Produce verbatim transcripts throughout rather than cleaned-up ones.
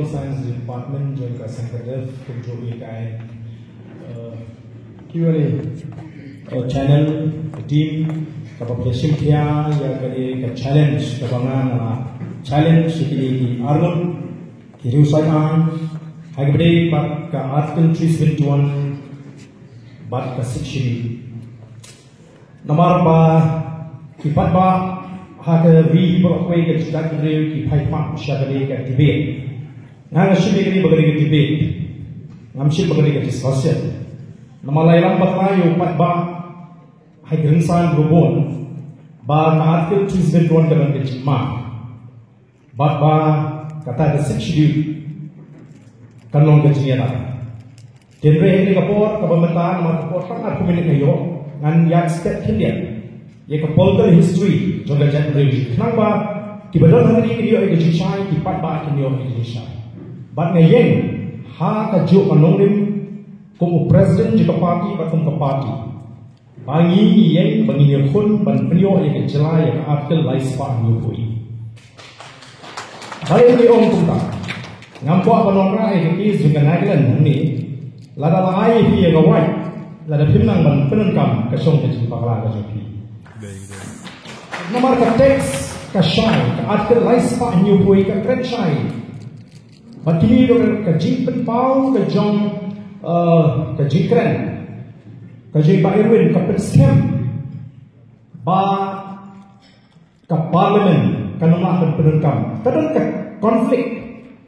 Science Department jong ka Central Dev kumjuh ïa ka, eh, Q and A, eh, channel, team kaba pynshim khia ïa kane ka challenge kaba nga nga challenge ïa kine ki arngut ki riewshai ha kaba ïadei bad ka Article three seventy-one bad ka Sixth Schedule. Namar ba ki paidbah ha ka ri baroh kawei ka jaitbynriew ki phai phah sha kane ka debate. Nga nga shim ïa kane ba kane ka debate. Ngam shim ba kane ka discussion. Namar la ïalam bad nga ïa u paidbah ha ka rynsan ba bun ba ka Article three seventy-one ka don ka jingma. Bad ba kata ka Sixth Schedule kan long ka jingïada. Te hynrei ha kane ka por kaba mynta namar ka por tang arphew minit nga ïoh, ngan ïa step khyndiat ïa ka political history jong ka jaitbynriew, khnang ba kiba don hangne kin ïoh ïa ka jingshai, ki paidbah kin ïoh ïa ka jingshai. Bad nga ïeng ha kajuh ka nongrim kum u president jong ka party bad kum ka party. Ba ngi ngi ïeng ba ngin ïakhun ban pynïoh ïa ka jylla ïa ka Article lai spah hynñiewphew. Balei ngi ong kumta? Ngam kwah ban wanrah ïa ka case jong ka Nagaland hangne. Lada la ai ïa phi ïa ka wait, lada phim nang ban pyndonkam ka shong ka jingpakla ka jong phi. Namar ka text ka shai, ka Article lai spah hynñiewphew ka kren shai. Bad kine ruh ka jingpynpaw ka jong, eh, ka jingkren ka jong i Bah Irwin ka pynskhem ba ka Parliament kan ym lah ban pyndonkam. Ka don ka conflict.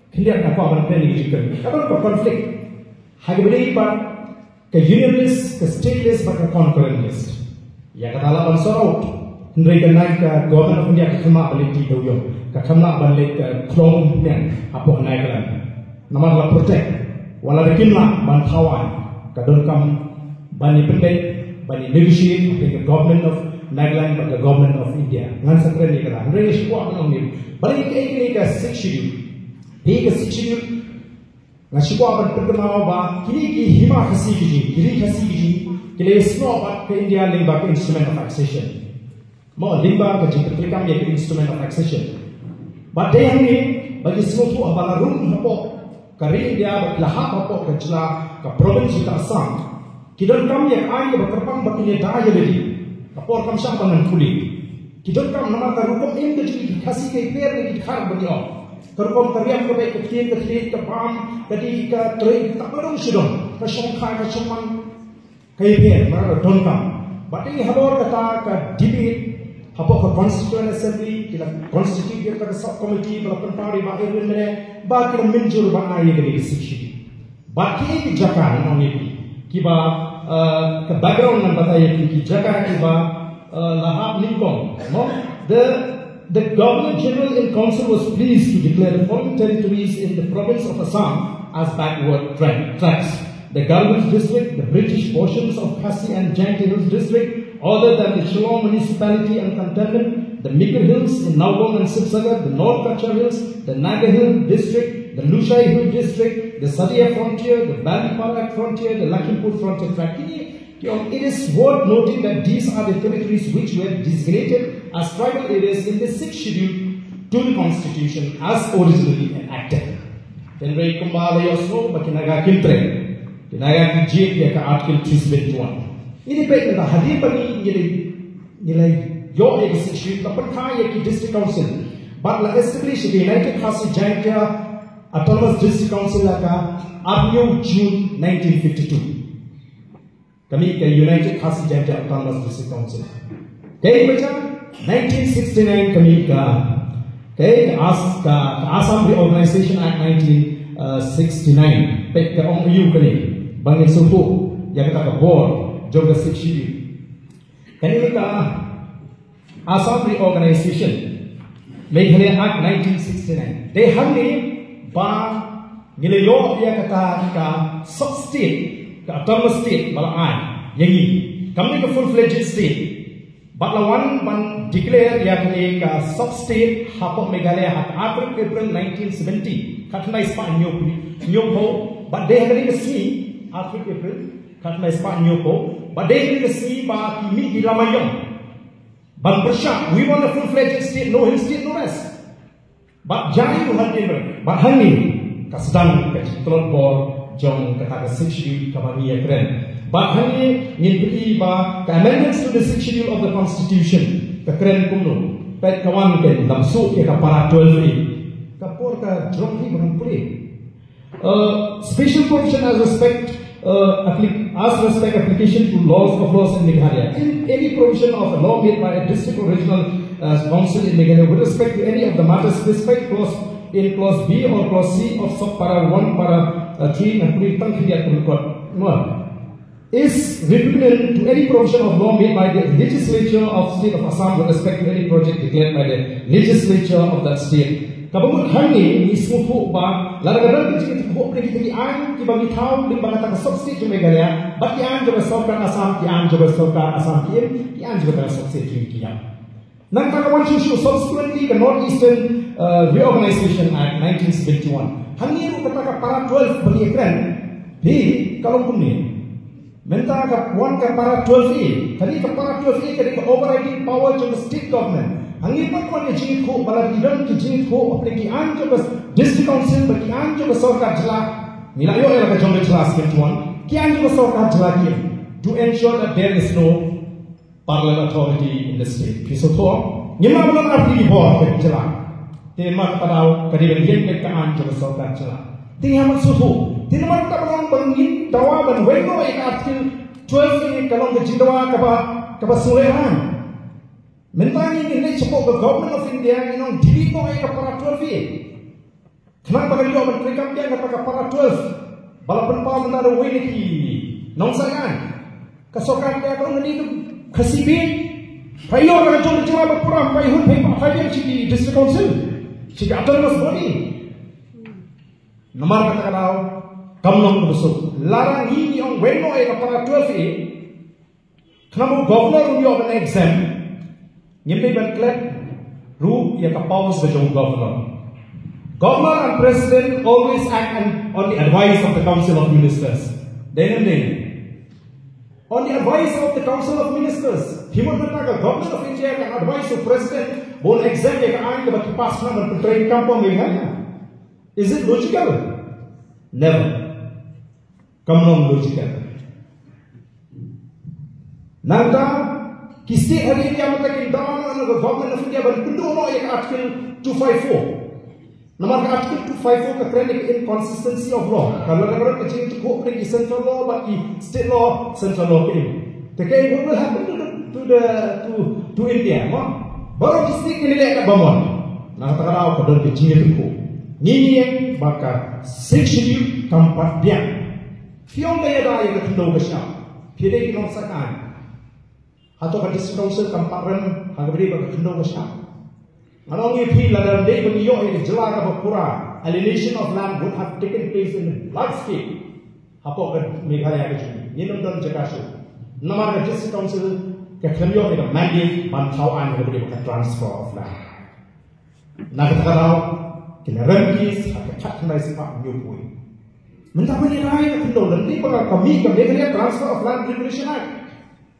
Khyndiat nga kwah ban kren ïa ka jingkren. Ka don ka conflict ha kaba ïadei bad ka union list, ka state list bad ka concurrent list. Ïa kata lah ban sort out. Hynrei ka nai ka Government of India ka khlem lah ban leit dewïong, ka khlem lah ban leit, eh, khlong hynmen hapoh Nagaland. Namar la protect. Wat la kim lah ban thaw aiñ, ka donkam ban ïa pynbeit, ban ïa negotiate between ka Government of Nagaland bad ka Government of India. Ngan sa kren ïa kata. Hynrei nga shu kwah ban ong ïa phi, balei kaei kane ka Sixth Schedule? Kaei ka Sixth Schedule? Nga shu kwah ban pynkynmaw ba kine ki hima Khasi Kjing, ki ri Khasi Kjing, ki la ïasnoh bad ka India lyngba ka Instrument of Accession. Mo, lyngba ka jingpyntreikam ïa ka Instrument of Accession. Bad dei hangne ba ngi sngewthuh haba la rung hapoh ka ri India bad ki la hap hapoh ka jylla, ka province jong ka Assam, ki donkam ïa ka aiñ kaba kyrpang ba kin ïada ïa lade. Ka por kam shah ba ngan pule. Ki donkam namar ka rukom im ka jong ki Khasi ka hiar na ki Dkhar ba ngi ong. Ka rukom ka riam ka beit, ka ktien ka thylliej, ka bam ka dih ka trei, ka ba dang shu don, ka shongkha ka shongman ka hiar, namar ka donkam. Bad dei halor kata ka debate hapoh ka Constituent Assembly, ki la constitute ïa ka sub committee ba la pynpaw da i Bah Irwin mynne, ba ki la mynjur ban ai ïa ka dei ka Sixth Schedule. Bad ki, ki jaka ngan ong ïa phi kiba, eh, ka background ngan batai ïa phi, ki jaka kiba, eh, la hap nyngkong, mo? The, the Governor General in Council was pleased to declare the following territories in the province of Assam as backward tra-, tracts: the Garhwal district, the British portions of Khasi and Jaintia Hills district, other than the Shillong municipality and cantonment, the Mikir Hills in Nagaon and Sibsagar, the North Cachar Hills, the Naga Hill district, the Lushai Hill district, the Sadia frontier, the Valley Barak frontier, the Lakhimpur frontier tract. Ki ong, it is worth noting that these are the territories which were designated as tribal areas in the Sixth Schedule to the Constitution as originally enacted. Hynrei kumba la ïohsngew ba ki Naga kim trei, ki Naga ki jied ïa ka Article three seventy-one. Ini peit mynta hadien ba ngi, ngi la, ngi la ïoh ïa ka Sixth Schedule, la pynkha ïa ki District Council bad la establish ïa ka United Khasi Jaintia Autonomous District Council ha ka arphew June nineteen fifty-two. Ka mih ka United Khasi Jaintia Autonomous District Council. Kaei kaba jia? Nineteen sixty-nine ka mih ka, kaei, ka As-, ka, ka Assam Reorganization Act nineteen sixty-nine. Peit ka ong aiu kane, ba ngin sngewthuh ïa kata ka bor jong ka Sixth Schedule. Kane ka Assam Reorganization, Meghalaya Act nineteen sixty-nine. Dei hangne ba ngi la ïoh ïa kata ka sub state, ka autonomous state ba la ai ïa ngi. Kam dei ka full fledged state. Bad la wan ban declare ïa kane ka sub state hapoh Meghalaya ha ka arphew April nineteen seventy. Khatkhyndai spah hynñiew, hynñiewphew. Bad dei ha kane ka sngi, arphew April, khatkhyndai spah hynñiewphew. Bad dei ha kane ka sngi ba ki mih ki lama ïong ban pyrshah, we want a full-fledged state, no hill state, no rest. Bad jia aiu hadien, bad hangne, ka sdang ka jingtlot bor jong kata ka Sixth Schedule kaba ngi ïa kren. Bad hangne ngin pyni ba ka amendments to the Sixth Schedule of the Constitution ka kren kumno. Peit ka wan ka lam suk ïa ka para twelve A. Ka por ka jrong hi ba ngan pule. Uh, special provision as respect, uh, appli- as respect application to laws of laws in Meghalaya. In any provision of a law made by a district or regional, uh, council in Meghalaya with respect to any of the matters specified clause in clause B or clause C of sub para one, para, uh, three, and three, tang khyndiat ka kot. One. Is repugnant to any provision of law made by the legislature of state of Assam with respect to any project declared by the legislature of that state. Kaba mut hangne ngi sngewthuh ba lada ka don ka jingïathuhkhruh bad kita ki aiñ kiba ngi thaw lyngba kata ka sub state jong Meghalaya bad ki aiñ jong ka sorkar Assam, ki aiñ jong ka sorkar Assam ki im, ki aiñ jong ka sub state jong ngi ki ïap. Nangta ka wan shuh shuh subsequently ka North Eastern, uh, Reorganization Act nineteen seventy-one. Hangne ruh kata ka para twelve ba ngi kren hi ka long kumne. Mynta ka wan ka para twelve A, kane ka para twelve A ka dei ka overriding power jong ka state government. Hangne pat ka wan ka jingïathuh ba lada ki don ki jingïathuh hapdeng ki aiñ jong ka district council bad ki aiñ jong ka sorkar jylla, ngi la ïoh ïa la ka jong ka jylla seventy-one, ki aiñ jong ka sorkar jylla ki im, to ensure that there is no parallel authority in the state. Phi sngewthuh, ngim lah ban don artylli ki bor ka jylla. Te ma ka daw ka dei ban ïeng beit ka aiñ jong ka sorkar jylla. Te ngim lah ban sngewthuh. Te namar kata ba long ba ngin dawa ban weng noh ïa ka Article twelve A, ka long ka jingdawa kaba, kaba sngewlehrain. Mynta ngi ngin leit shapoh ka Government of India, ngin ong delete noh ïa ka para twelve A. Khnang ba kan ïoh ban treikam biang kata ka para twelve. Ba la pynpaw mynta da uwei na ki nongshai aiñ. Ka sorkar ka ong kane ka Khasi Bill. Pha ïoh na ka jong ka jylla ba pura, pha ïoh, pha ïoh, pha ïoh sha ki district council, sha ki autonomous body. Namar kata ka daw kam long kaba suk. Lada ngi, ngi ong weng noh ïa ka para twelve A, khnang ba u governor un ïoh ban exempt, ngim dei ban klet ruh ïa ka powers ka jong u governor. Governor and president always act on, on the advice of the Council of Ministers. Dei ne ym dei? On the advice of the Council of Ministers. Phi mut mynta ka Government of India kan advise u president ba un exempt ïa ka aiñ kaba ki pass khnang ban pyntreikam pdeng Meghalaya? Is it logical? Never. Kam long logical. Nangta ki state ha India mynta kin dawa na ka Government of India ban pynduh noh ïa ka Article two five four. Namar ka Article two five four ka kren ïa ka inconsistency of law. Ka la ka ka jingïathuhkhruh ki central law bad ki state law, central law ka im. Te ka, what will happen to the, to the, to, to India, mo? Baroh ki state ki leh katba mon. Na kata ka daw ka don ka jingïathuhkhruh. Ngi ïeng ba ka Sixth Schedule kam pat biang. Phi ong ka ïada ïa ka khyndew ka shyiap. Phi dei ki nongshai aiñ. Hato ka District Council kam pat rem ha kaba ïadei bad ka khyndew ka shyiap? Ngan ong ïa phi, lada ym dei ba ngi ïoh ïa ka jylla kaba pura, alienation of land would have taken place in large scale hapoh ka Meghalaya ka jong ngi. Ngin ym don jaka shuh. Namar ka District Council ka khlem ïoh ïa ka mandate ban thaw aiñ ha kaba ïadei bad ka transfer of land. Na kata ka daw ki la rem case ha ka khatkhyndai spah hynñiewphew. Mynta phi ïa rai ka khyndew, lada ym dei ba ka mih ka Meghalaya Transfer of Land Regulation Act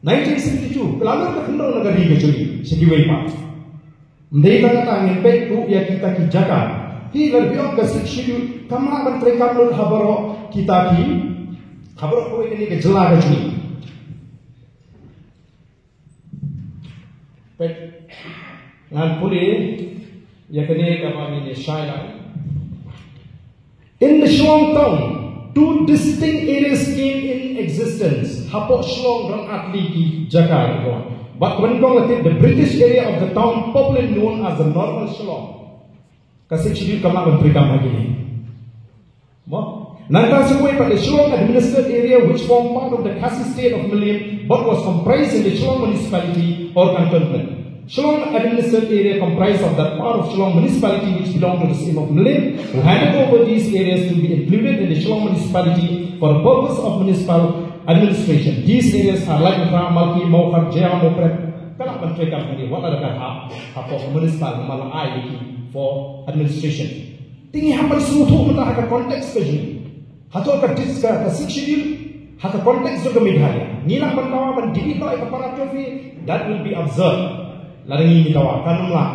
nineteen seventy-two, ka la lut ka khyndew na ka ri ka jong ngi sha kiwei pat. Ym dei tang kata, ngin peit ruh ïa kita ki jaka. Phi, lada phi ong ka Sixth Schedule kam lah ban treikam lut ha baroh kita ki, ha baroh kawei kane ka jylla ka jong ngi. Peit, ngan pule ïa kane kaba ngin ïa shai lang. In the Shillong town, two distinct areas came in existence. Hapoh Shillong don artylli ki jaka, ki don. Bad kaba nyngkong, the British area of the town, popularly known as the Northern Shillong. Ka Sixth Schedule kam lah ban treikam ha kine. Mo? Nangta sa kawei pat, the Shillong administered area, which form part of the Khasi state of Mylliem but was comprised in the Shillong municipality or cantonment. Shillong administered area comprised of that part of Shillong municipality which belonged to the state of Mylliem, who handed over these areas to be included in the Shillong municipality for the purpose of municipal administration. These areas are Laitumkhrah, Malki, Mawkhar, Jaiaw, Mawprep. Ka lah ban treikam hangne, wat la da ka hap hapoh municipal, namar la ai ïa ki for administration. Te ngi hap ban sngewthuh mynta ha ka context ka jong ngi. Hato ka dis-, ka, ka Sixth Schedule ha ka context jong ka Meghalaya, ngi lah ban dawa ban delete noh ïa ka para twelve A? That will be absurd. Lada ngi, ngi dawa, kan ym lah.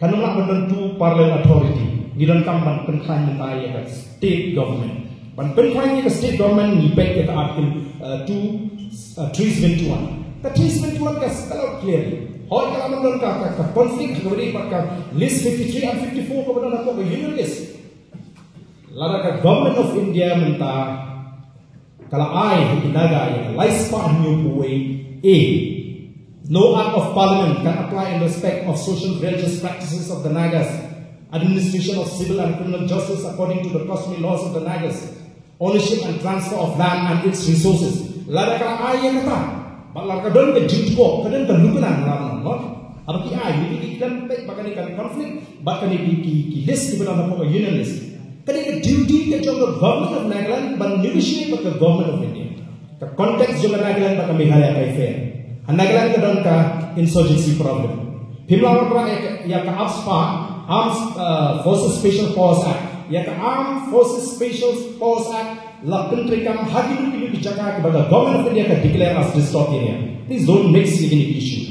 Kan ym lah ban don two parallel authority. Ngi donkam ban pynkhlaiñ mynta ïa ka state government. Ban pynkhlaiñ ïa ka state government ngi peit ïa ka article, uh, two, uh, three seventy-one. Ka three seventy-one ka spell out clearly. Hooid ka la don ka, ka, ka conflict ka dei bad ka list fifty-three and fifty-four kaba don hapoh ka union list. Lada ka Government of India mynta ka la ai ha ki Naga ïa ka laispah hynñiewphew wei A. No act of parliament can apply in respect of social religious practices of the Nagas, administration of civil and criminal justice according to the customary laws of the Nagas, ownership and transfer of land and its resources. Lada ka la ai ïa kata, bad lada ka don ka jingthoh, ka don ka luknang la nang, no? Haba ki ai, maybe ki khlem peit ba kane ka conflict, bad kane ki, ki, ki list kiba don hapoh ka union list. Kane ka duty ka jong ka Government of Nagaland ban negotiate bad ka Government of India. Ka context jong ka Nagaland bad ka Meghalaya ka fair. Ha Nagaland ka don ka insurgency problem. Phim lah ban rah ïa ka, ïa ka AFSPA, Arms, uh, Forces Special Powers Act. Ïa ka Armed Forces Special Powers Act la pyntreikam ha kino kino ki jaka kiba ka Government of India ka declare as disturbed area. Please don't mix ïa kine ki issue.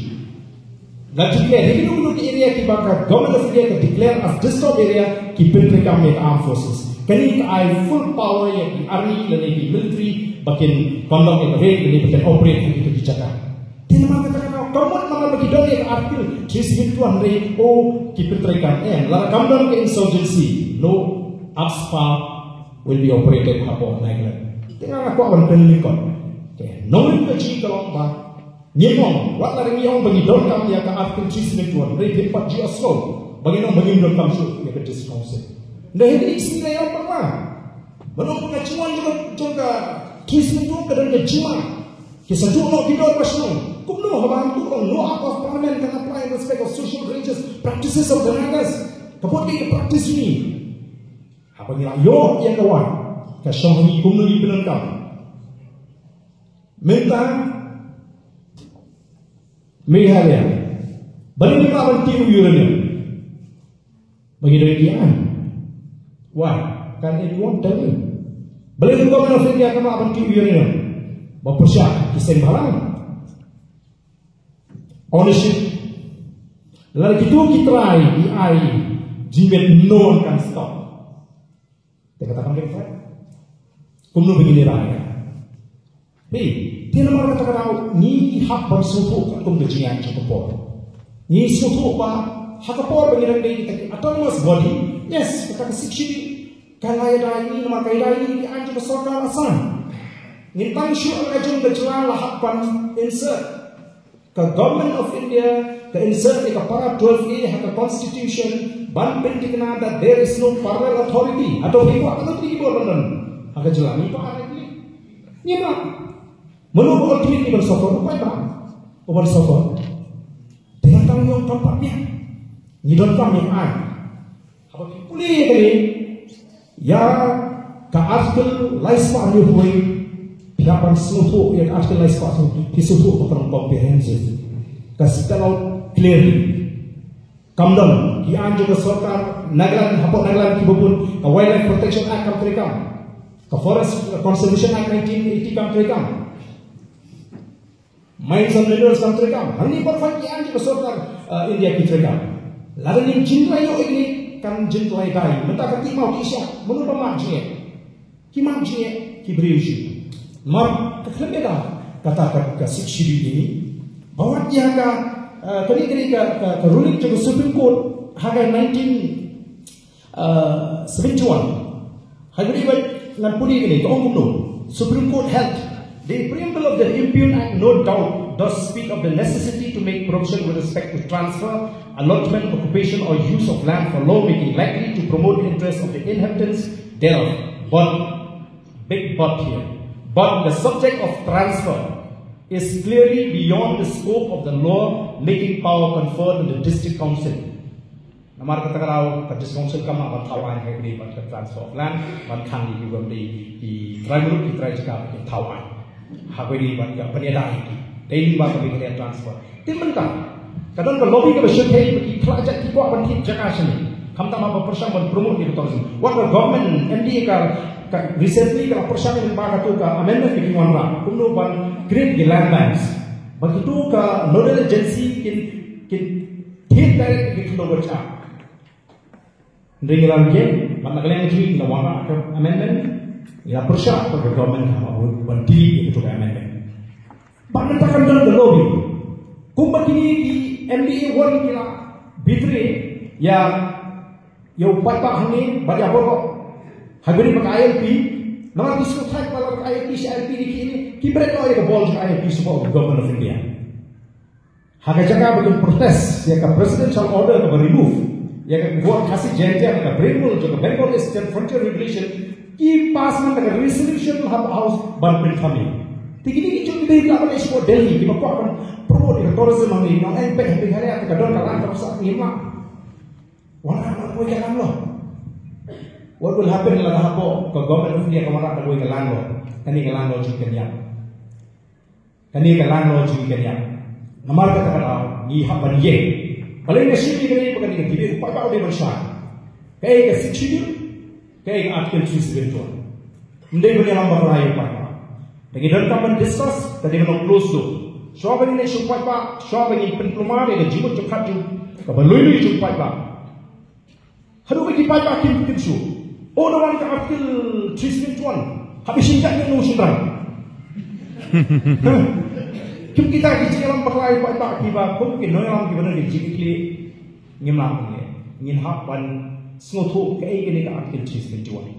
La declare ïa kino kino ki area kiba ka Government of India ka declare as disturbed area, ki pyntreikam ïa ka Armed Forces. Kane ka ai full power ïa ki army lane ki military ba kin conduct ïa ka raid lane ba kin operate ha kito ki jaka. Te namar kata ka daw, ka mut namar ba ki don ïa ka Article three seventy-one, hynrei oh ki pyntreikam. Em, lada kam don ka insurgency, no AFSPA will be operated hapoh Nagaland. Te nga kwah ban pynlyngkot. Te nongrim ka jong ngi ka long ba ngim ong, wat la ngi ong ba ngi donkam ïa ka Article three seventy-one, hynrei phim pat ju ïohsngew ba ngin ong ba ngim donkam shuh ïa ka District Council. Hynrei hynrei isynei ïa ka, mano ba ka jingwan jong ka, jong ka three seventy-one ka don ka jingma. Ki sa duh noh ki dor ba shnong. Kumno haba hangtu ka ong no act of parliament can apply in respect of social religious practices of the Nagas? Ka bud ka practice ni. Haba ngi la ïoh ïa ka wad, ka shong ha ngi kumno ngi pyndonkam. Mynta Meghalaya, balei ka mah ban tiew uranium? Ba ngi dei ki aiñ. Why? Can anyone tell me? Balei ka Government of India ka mah ban tiew uranium? Ba pyrshah ki seng bhalang. Ownership. Lada kito ki trai ki ai jingbit, no one can stop. Te kata kam dei kumno ba ngi leh ïa ka. Hei, te namar kata ka daw ngi hap ban sngewthuh katkum ka jingïaid jong ka por. Ngi sngewthuh ba ha ka por ba ngi dang dei kita ki autonomous body, yes, kata ka Sixth Schedule ka la ïada ïa ngi namar ka ïada ïa ngi ki aiñ jong ka sorkar Assam. Ngim tang shuh la ka jong ka jylla la hap ban insert. Ka Government of India ka insert ïa ka para twelve A ha ka Constitution ban pynthikna that there is no parallel authority. Hato phi kwah ka authority ki bor ban don ha ka jylla? Ngi kwah, ngi kwah. Mano ba ultimately ban suffer? U paidbah uban suffer. Te nga tang ong kam pat biang. Ngi donkam ïa ka aiñ. Haba phi pule ïa kane, ïa ka Article laispah hynñiewphew, phi hap ban sngewthuh ïa ka Article laispah hynñiewphew, phi sngewthuh ba ka long comprehensive. Ka spell out clearly. Kam don ki aiñ jong ka sorkar Nagaland, hapoh Nagaland kiba bun, ka Wildlife Protection Act kam treikam, ka Forest Conservation Act nineteen eighty kam treikam. Mines and Minerals kam treikam. Hangne baroh ki aiñ jong ka sorkar, uh, India ki treikam. Lada ngim jin la ïoh ïa kine, kan jin la ïadei. Mynta ka tip maw ki sha, mano ba mad jingeh? Ki mad jingeh ki briew shuh. Namar ka khlem ïada kata ka, ka Sixth Schedule ïa ngi. Ba wat ïa ka, uh, kane, kane ka, ka, ka ruling jong ka Supreme Court ha ka nineteen Uh, seventy-one. Hynrei ba ngan pule kane, ka ong kumno. Supreme Court held, "The preamble of the Impugned Act no doubt does speak of the necessity to make provision with respect to transfer, allotment, occupation or use of land for lawmaking likely to promote the interests of the inhabitants thereof." But, big but here. "But the subject of transfer is clearly beyond the scope of the law making power conferred on the District Council." Namar kata ka daw ka District Council kam lah ban thaw aiñ ha kane bad ka transfer of land, ban khang ïa ki bym dei ki trai muluk, ki trai jaka, ban thaw aiñ ha kane bad ka ban ïada ïa ki. Dei lyngba ka Meghalaya Transfer. Te mynta ka don ka lobby kaba shyrkhei ba ki khlajat ki kwah ban thied jaka shane. Khamtam haba pyrshang ban promote ïa ka tourism. Wat ka government M D A ka, ka recently ka la pyrshang lyngba katu ka amendment ka kin wanrah kumno ban create ki land banks. Ba kitu ka nodal agency kin, kin thied direct ïa ki khyndew bad shyiap. Hynrei ngi la reject, bad na ka liang jong ngi ngi la wanrah ka amendment, ngi la pyrshah ba ka government hap ban delete ïa kato ka amendment. Bad mynta kam don ka lobby. Kumba kine ki M D A one ki la betray ïa, ïa u paidbah hangne bad ïa baroh ha kane ka I L P. Namar ki sngewthuh ba la I L P sha I L P, ki, ki bret noh ïa ka bol jong I L P sha ka Government of India. Ha ka jaka ba kin protest ïa ka presidential order kaba remove ïa ka Khasi, Jaintia, ka Brain World jong ka Bengal Eastern Frontier Regulation, ki pass mynta ka resolution ha House ban pynthame. Te kine ki jong ki dei ban leit sha Delhi, kiba kwah ban promote ïa ka tourism hangne, nongeng peit ha Meghalaya, te ka don ka land ka ruh sa ngim lah. Wanrah da kawei ka landlord. What will happen lada hapoh ka Government of India ka wanrah da kawei ka landlord? Kane ka landlord jong ngi kan ïap. Kane ka landlord jong ngi kan ïap. Namar kata ka daw ngi hap ban ïeng. Balei nga shim ïa kane, ba kane ka debate u paidbah u dei ban shai. Kaei ka Sixth Schedule, kaei ka Article three seven two. Ym dei ban ïalam bakla ïa u paidbah. Te ngi donkam ban discuss, te dei ban long closed door. Shuwa ba ngin leit sha u paidbah, shuwa ba ngin pynkulmar ïa ka jingmut jingpyrkhat jong, kaba lui lui jong u paidbah. Haduh ba ki paidbah kim, kim shu. Oh, da wan ka Article three seven one. Hap ïa shim jait ïa u shynrang. Kum kita ki jingïalam bakla ïa u paidbah kiba kum ki nongïalam kiba don ki jingkitkhlieh. Ngim lah ban leh. Ngin hap ban sngewthuh kaei kane ka Article three seven one.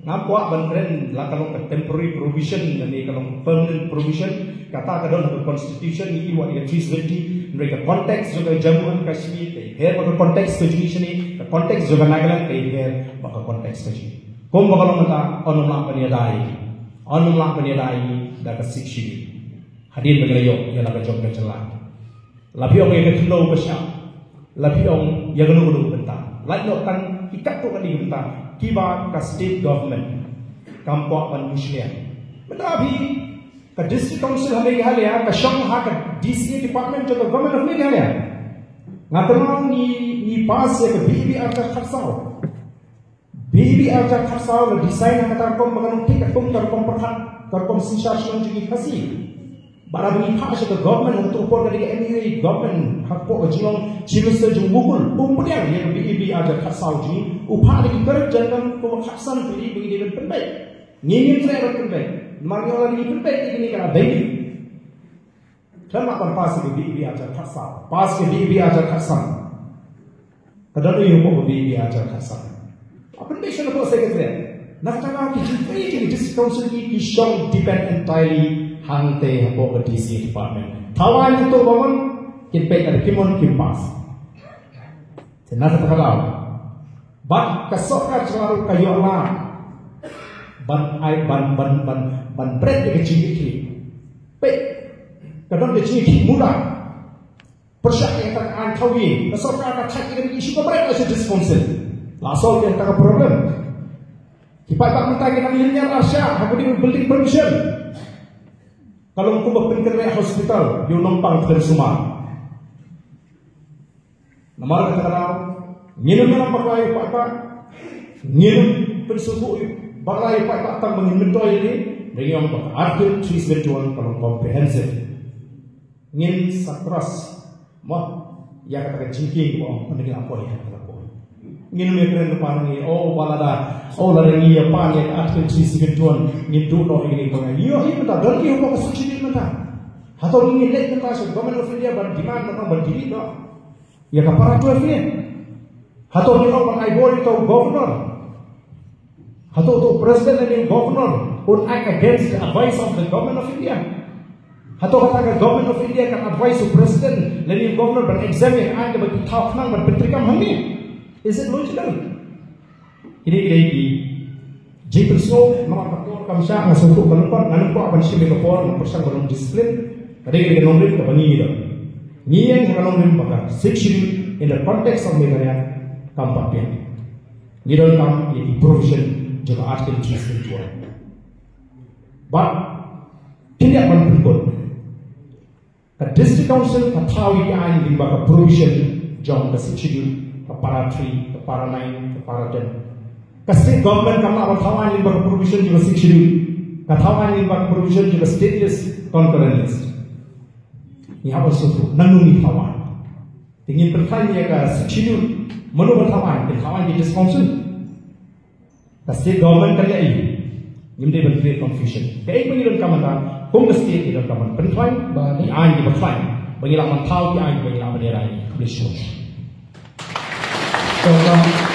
Ngam kwah ban kren la ka long ka temporary provision lane ka long permanent provision. Kata ka don ha ka constitution, ngi ïohi ïa ka three seventy, hynrei ka context jong ka Jammu and Kashmir ka ïapher bad ka context ka jong ngi shane, ka context jong ka Nagaland ka ïapher bad ka context ka jong ngi. Kumba ka long mynta, ym lah ban ïada ïa ngi, ym lah ban ïada ïa ngi da ka Sixth Schedule. Hadien ba ngi la ïoh ïa la ka jong ka jylla. La phi ong ïa ka khyndew ba shah, la phi ong ïa kano kano ka bynta. Lait noh tang ki katto katne ki bynta kiba ka state government kam kwah ban mushlia. Mynta phi, ka District Council ha Meghalaya ka shong ha ka D C A department jong ka Government of Meghalaya. Nga tyrwa ngi, ngi pass ïa ka B A B arhajar khatsaw. B A B arhajar khatsaw la design ha kata ka rukom ba kan long thik katkum ka rukom pyrkhat, ka rukom synshar shnong jong ngi Khasi. Bad haba ngi phah sha ka government ha kato ka por, ka dei ka M U A government, hapoh ka jinglong Chief Minister jong u Mukul, um pdiang ïa ka B A B arhajar khatsaw jong ngi, u phah da ki kyrjang kam kumba khatsan tylli ba ngi dei ban pynbeit. Ngi ngim treh ban pynbeit. Namar ngi ong lada ngi pynbeit ïa kine ka la dei. Khlem lah ban pass ïa ka B A B arhajar khatsaw. Pass ïa ka B A B arhajar khatsan. Ka don ïa ka B A B arhajar khatsan. Hap ban pynbeit sha ka Secretariat. Na kata ka, ki jingtrei jong ki District Council ki, ki shong depend entirely hangtei hapoh ka D C A department. Thaw aiñ hato ba mon, kin peit lada kim mon kim pass. Te na kata ka daw, bad ka sorkar jong ngi ruh ka ïoh lad ban ai, ban, ban, ban, ban bret ïa ka jingkitkhlieh. Peit, ka don ka jingkitkhlieh muda. Pyrshah ïa kata ka aiñ thaw ïing, ka sorkar ka thait ïa kane ka issue, ka bret ïa ka District Council. La solve ïa kata ka problem. Ki paidbah mynta ki nang lynñiar arshah ha kane ka building permission. Ka long kumba pynkynriah hospital ïa u nongpang khlem sumar. Namar kata ka daw, ngin ym ïalam bakla ïa u paidbah, ngin ym pynsngewthuh bakla ïa u paidbah tang ba ngin myntoi ïa ki, ba ngi ong ba ka Article three seven one ka long comprehensive. Ngin sa trust mo ïa kata ka jingkieng ba ong, mynta ngi la poi ha kata ka por. Ngin ym ïakren lypa ngi, oh, ba lada, oh, lada ngi ïa pan ïa ka Article three seven one, ngin duh noh ïa kine ki pyngai. Ïoh, ïoh mynta, don ïoh ba ka subsidy mynta. Hato ngin leit mynta sha Government of India ban demand, ban delete noh ïa ka para twelve ne? Hato ngin ong ban ai bor ïa uto u Governor? Hato uto u President lane u Governor un act against the advice of the Government of India? Hato kata ka Government of India kan advice u President lane u Governor ban exempt ïa ka aiñ kaba ki thaw khnang ban pyntreikam hangne? Is it logical? Kine ki dei ki jingpynsngew, namar ka por kam shah, nga sngewthuh ka lyngkot, nga nym kwah ban shim ïa ka por, nga pyrshang ban long discipline. Ka dei ka nongrim kaba ngi don. Ngi ïeng ha ka nongrim ba ka Sixth Schedule in the context of Meghalaya kam pat biang. Ngi donkam ïa ki provision jong ka Article three seven one. Bad phin ïa ban pynkut. Ka District Council ka thaw ïa ki aiñ lyngba ka provision jong ka Sixth Schedule, ka para three, ka para nine, ka para ten. Ka State Government kam lah ban thaw aiñ lyngba ka provision jong ka Sixth Schedule. Ka thaw aiñ lyngba ka provision jong ka State List, Concurrent List. Ngi hap ban sngewthuh nangno ngi thaw aiñ. Te ngin pynkhlaiñ ïa ka Sixth Schedule Mano ba thaw aiñ, ki thaw aiñ ki District Council. Ka state government ka leh ïa ngi. Ngim dei ban create confusion. Kaei ba ngi donkam mynta, kum ka state ngi donkam ban pynthwai, ba ki aiñ ki ba thaw, ba ngi lah ban thaw ki aiñ ba ngi lah ban ïa rai. Khublei shibun. To ka